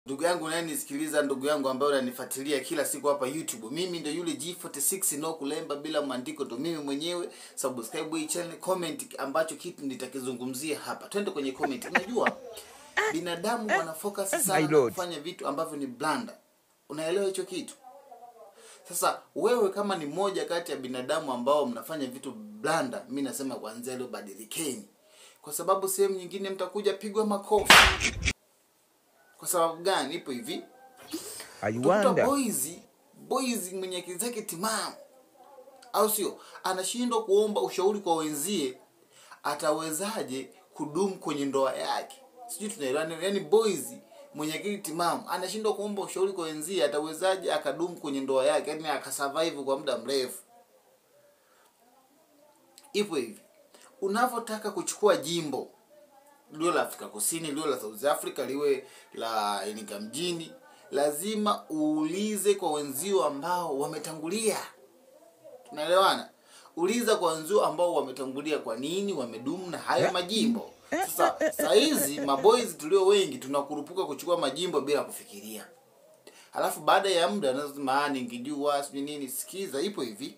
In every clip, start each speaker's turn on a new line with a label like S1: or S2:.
S1: Ndugu yangu unayenisikiliza, ndugu yangu ambaye unanifuatilia kila siku hapa YouTube, mimi ndio yule G46 no kulemba bila mwandiko, ndo mimi mwenyewe. Subscribe hii channel, comment ambacho kitu nitakizungumzia hapa. Twende kwenye comment. Unajua binadamu wana focus sana kufanya vitu ambavyo ni blunder. Unaelewa hicho kitu? Sasa wewe kama ni mmoja kati ya binadamu ambao mnafanya vitu blunder, mimi nasema kuanzia leo badilikeni, kwa sababu sehemu nyingine mtakuja pigwa makofi. Kwa sababu gani? Ipo hivi.
S2: I wonder.
S1: Boys mwenye akili zake timamu, au sio? Anashindwa kuomba ushauri kwa wenzie, atawezaje kudumu kwenye ndoa yake? Sijui tunaelewana? Yaani boys mwenye akili timamu anashindwa kuomba ushauri kwa wenzie, atawezaje akadumu kwenye ndoa yake? Yaani akasurvive kwa muda mrefu. Ipo hivi. Unavotaka kuchukua jimbo, liwe la Afrika Kusini, liwe la South Africa, liwe la Iringa mjini, lazima uulize kwa wenzio ambao wametangulia. Tunaelewana? Uliza kwa wenzio ambao wametangulia, kwa nini wamedumu na hayo majimbo. Sasa saa hizi maboys tulio wengi tunakurupuka kuchukua majimbo bila kufikiria. Halafu baada ya muda unasema ningejua sijui nini. Sikiza, ipo hivi.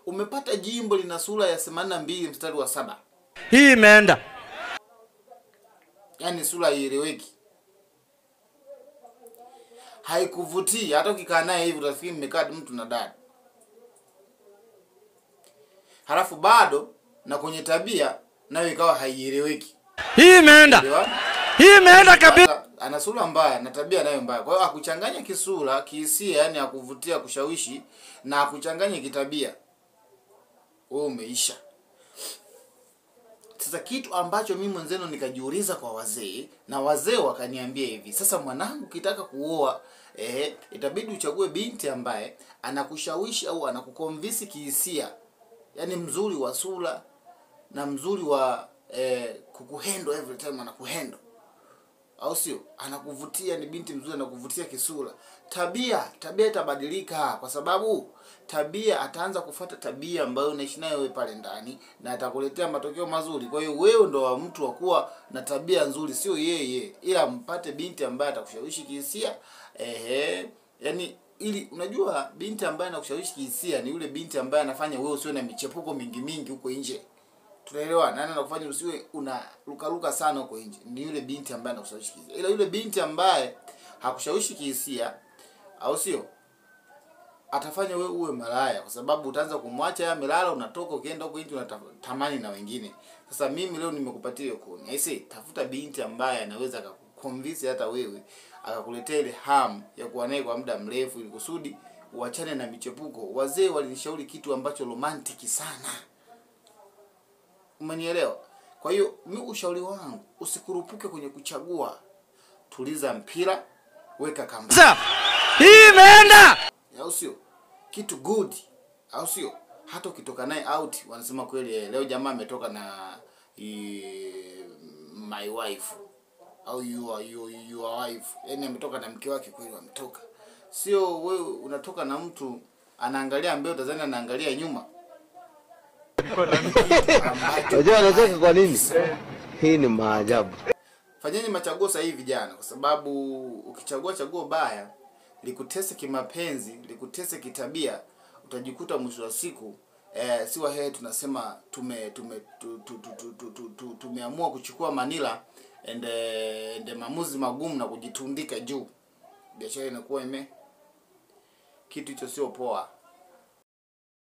S1: Umepata jimbo lina sura ya 82 mstari wa 7.
S3: Hii imeenda.
S1: Yaani sura haieleweki, haikuvutii. Hata ukikaa naye hivi utafikiri mmekaa mtu na dada. Halafu bado na kwenye tabia nayo ikawa haieleweki.
S3: Hii imeenda. Hii imeenda kabisa.
S1: Ana sura mbaya na tabia nayo mbaya. Kwa hiyo akuchanganya kisura, kihisia, yani akuvutia, kushawishi, na akuchanganya kitabia, wewe umeisha. Sasa kitu ambacho mimi mwenzenu nikajiuliza kwa wazee, na wazee wakaniambia hivi: sasa mwanangu, ukitaka kuoa itabidi uchague binti ambaye anakushawishi au anakuconvince kihisia, yani mzuri wa sura na mzuri wa kukuhendo, every time anakuhendo, au sio? Anakuvutia, ni binti mzuri, anakuvutia kisura. Tabia itabadilika, kwa sababu tabia ataanza kufuata tabia ambayo unaishi nayo wewe pale ndani, na atakuletea matokeo mazuri. Kwa hiyo wewe ndo wa mtu wa kuwa na tabia nzuri, sio yeye. Ila mpate binti ambaye atakushawishi kihisia. Yani ili unajua binti ambaye anakushawishi kihisia ni yule binti ambaye anafanya wewe usiwe na michepuko mingi mingi huko nje. Tunaelewa? Nani anakufanya usiwe unarukaruka sana huko nje? Ni yule binti ambaye anakushawishi kihisia. Ila yule binti ambaye hakushawishi kihisia, au sio, atafanya wewe uwe malaya, kwa sababu utaanza kumwacha yeye amelala, unatoka ukienda huko nje unatamani na wengine. Sasa mimi leo nimekupatia hiyo koni. Aisee, tafuta binti ambaye anaweza akakuconvince hata wewe, akakuletea ile hamu ya kuwa naye kwa muda mrefu, ili kusudi uachane na michepuko. Wazee walinishauri kitu ambacho romantic sana. Umenielewa? Kwa hiyo mimi ushauri wangu, usikurupuke kwenye kuchagua. Tuliza mpira, weka kamba.
S3: Hii imeenda.
S1: Au sio? Kitu good, au sio? Hata ukitoka naye out wanasema kweli leo jamaa ametoka na my wife au your wife. Yaani ametoka na mke wake kweli, ametoka. Sio wewe unatoka na mtu anaangalia mbele, utazani anaangalia nyuma.
S4: Unajua anacheka kwa nini? Hii ni maajabu.
S1: Fanyeni machaguo sahihi vijana, kwa sababu ukichagua chaguo baya likutese kimapenzi, likutese kitabia, utajikuta mwisho wa siku si wahe tunasema tumeamua kuchukua Manila and maamuzi magumu na kujitundika juu. Biashara inakuwa ime kitu hicho sio poa.